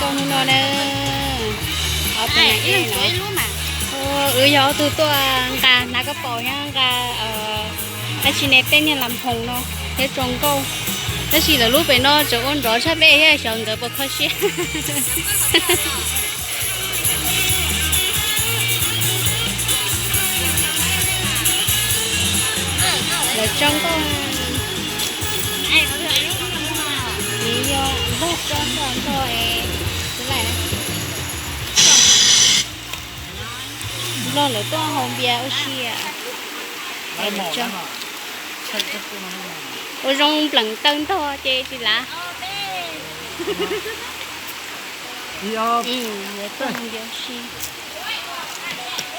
Hnub no na, wb yog ob tug tuaj nqa, hnav koj paum thiab nqa dab tsi ne, tej niag las phoos no thiab tso nkauj. Tab sis lawv lub pem no tseem ua nrov tshaj peb thiab, xyov nkawd puas kho siab. Lawv tso nkauj, nws yog npog tso npog npog es, npog lawv tuaj haus npias ua si. Ua zoo npleem taw ntog ces tsis lav. Lawv tuaj haus npias ua si.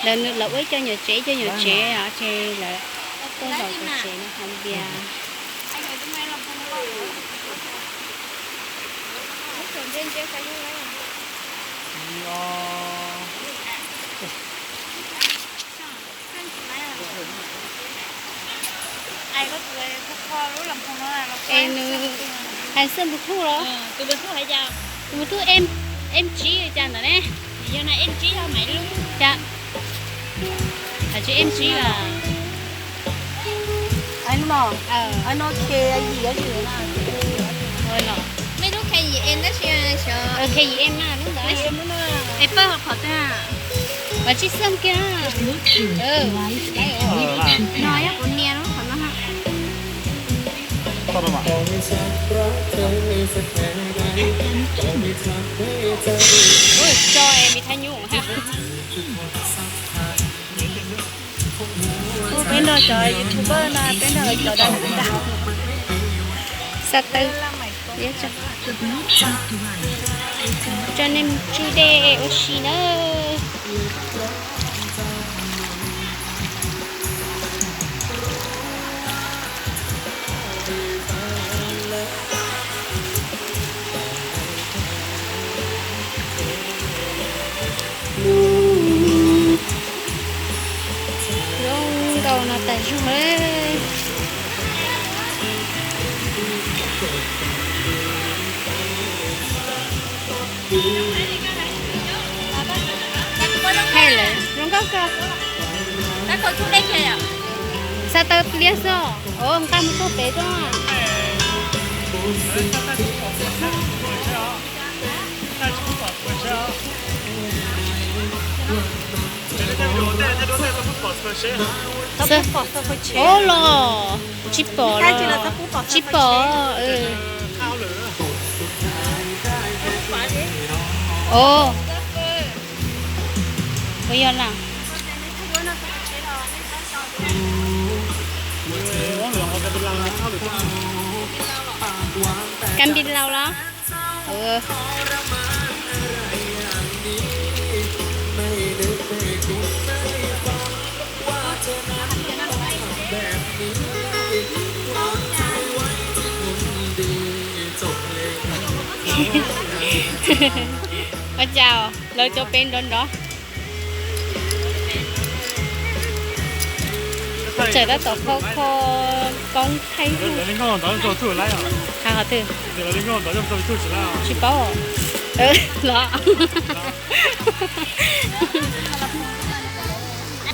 Lawv, lawv ua ib co nyuam tsev ib co nyuam tsev os, ces lawv tuaj zaum tom tsev no haus npias. Es nws hais xwb Bluetooth los? Tus Bluetooth em, em tsib cas ntawd ne? Cas, hais tsis em tsib los? K Y M lub ntawd. Es pawg qhov twg? Qhov tsis xeem kiag. No yog kuv nias lub qhov no. Tso es mi thab nyuj. Peb nrog cov YouTuber no, peb nrog lawv cov dab neeg ntag. Xa taw, tso nej tswb dej ua si na. Zoo nkauj no tas zog. Hais lawm zoo nkauj kawg. Xa taw liab xwb os. Nqa mus txog pem xwb. Ov los tsis pom, tsis pom. Ov, puas yog na? Kas npis laus los? Ua cas lawv cov pem nrov nrov. Txawm tab tom kho kho koob thaij. Qhov twg? Tsis paub los.